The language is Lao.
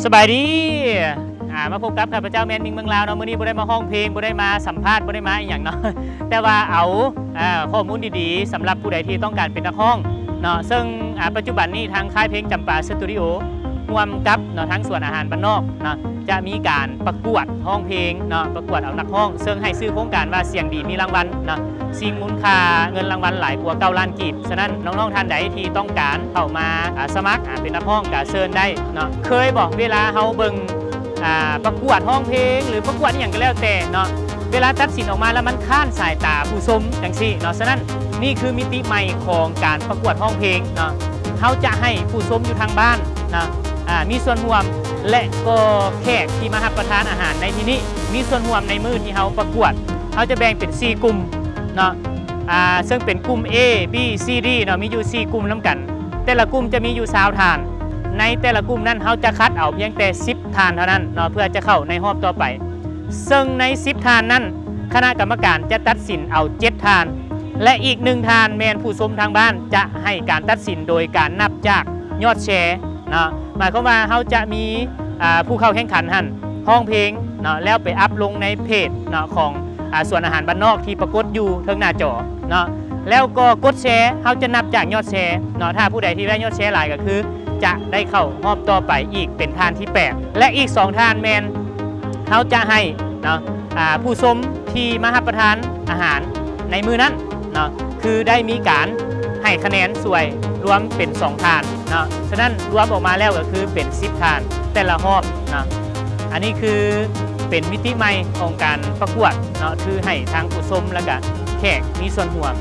ສະບາຍດີ ອ່າ ມາພົບກັບຂ້າພະເຈົ້າແມ່ນມິງເມືອງລາວເນາະ. ມື້ນີ້ບໍ່ໄດ້ມາຮ້ອງເພງ ບໍ່ໄດ້ມາສຳພາດ ບໍ່ໄດ້ມາອີ່ຫຍັງເນາະ ແຕ່ວ່າເອົາ ອ່າ ຂໍ້ມູນດີໆ ສຳລັບຜູ້ໃດທີ່ຕ້ອງການເປັນນັກຮ້ອງເນາະ. ເຊິ່ງ ອ່າ ປັດຈຸບັນນີ້ທາງຄ້າຍເພງຈຳປາສະຕູດິໂອ ຮ່ວມກັບເນາະ ທາງສວນອາຫານບ້ານນອກເນາະ ຈະມີການປະກວດຮ້ອງເພງເນາະ ປະກວດເອົານັກຮ້ອງ ເຊິ່ງໃຫ້ຊື່ໂຄງການວ່າສຽງດີມີລາງວັນເນາະ. ຊິງມູນຄ່າເງິນລາງວັນຫຼາຍກວ່າເກົ້າລ້ານກີບ. ສະນັ້ນ ນ້ອງໆທ່ານໃດທີ່ຕ້ອງການເຂົ້າມາ ອ່າ ສະໝັກ ອ່າ ເປັນນັກຮ້ອງກະເຊີນໄດ້ເນາະ. ເຄີຍບໍ່ ເວລາເຮົາເບິ່ງ ອ່າ ປະກວດຮ້ອງເພງ ຫຼື ປະກວດອີ່ຫຍັງກະແລ້ວແຕ່ເນາະ ເວລາຕັດສິນອອກມາແລ້ວມັນຄ້ານສາຍຕາຜູ້ຊົມຈັ່ງຊີ້ເນາະ. ສະນັ້ນ ນີ້ຄືມິຕິໃໝ່ຂອງການປະກວດຮ້ອງເພງເນາະ. ເຮົາຈະໃຫ້ຜູ້ຊົມຢູ່ທາງບ້ານເນາະ ອ່າ ມີສ່ວນຮ່ວມ ແລະ ກໍແຂກທີ່ມາຮັບປະທານອາຫານໃນທີ່ນີ້ ມີສ່ວນຮ່ວມໃນມື້ທີ່ເຮົາປະກວດ. ເຮົາຈະແບ່ງເປັນສີ່ກຸ່ມເນາະ ອ່າ ເຊິ່ງເປັນກຸ່ມ A B C D ເນາະ ມີຢູ່ສີ່ກຸ່ມນຳກັນ. ແຕ່ລະກຸ່ມຈະມີຢູ່ຊາວທ່ານ. ໃນແຕ່ລະກຸ່ມນັ້ນ ເຮົາຈະຄັດເອົາພຽງແຕ່ສິບທ່ານເທົ່ານັ້ນເນາະ ເພື່ອຈະເຂົ້າໃນຮອບຕໍ່ໄປ. ເຊິ່ງໃນສິບທ່ານນັ້ນ ຄະນະກຳມະການຈະຕັດສິນເອົາເຈັດທ່ານ ແລະ ອີກໜຶ່ງທ່ານແມ່ນຜູ້ຊົມທາງບ້ານ ຈະໃຫ້ການຕັດສິນໂດຍການນັບຈາກຍອດແຊເນາະ. ໝາຍຄວາມວ່າເຮົາຈະມີ ອ່າ ຜູ້ເຂົ້າແຂ່ງຂັນຫັ້ນຮ້ອງເພງເນາະ ແລ້ວໄປອັບລົງໃນເພຈເນາະ ຂອງ ອ່າ ສວນອາຫານບ້ານນອກທີ່ປາກົດຢູ່ເທິງໜ້າຈໍເນາະ ແລ້ວກໍກົດແຊ ເຮົາຈະນັບຈາກຍອດແຊເນາະ. ຖ້າຜູ້ໃດທີ່ໄດ້ຍອດແຊຫຼາຍກະຄືຈະໄດ້ເຂົ້າຮອບຕໍ່ໄປອີກເປັນທ່ານທີແປດ ແລະ ອີກສອງທ່ານແມ່ນເຮົາຈະໃຫ້ເນາະ ອ່າ ຜູ້ຊົມທີ່ມາຮັບປະທານອາຫານໃນມື້ນັ້ນເນາະ ຄືໄດ້ມີການໃຫ້ຄະແນນຊ່ວຍລວມເປັນສອງທ່ານເນາະ. ສະນັ້ນລວມອອກມາແລ້ວກະຄືເປັນສິບທ່ານແຕ່ລະຮອບເນາະ. ອັນນີ້ຄືເປັນມິຕິໃໝ່ຂອງການປະກວດເນາະ ຄືໃຫ້ທາງຜູ້ຊົມ ແລະ ກະແຂກມີສ່ວນຮ່ວມ.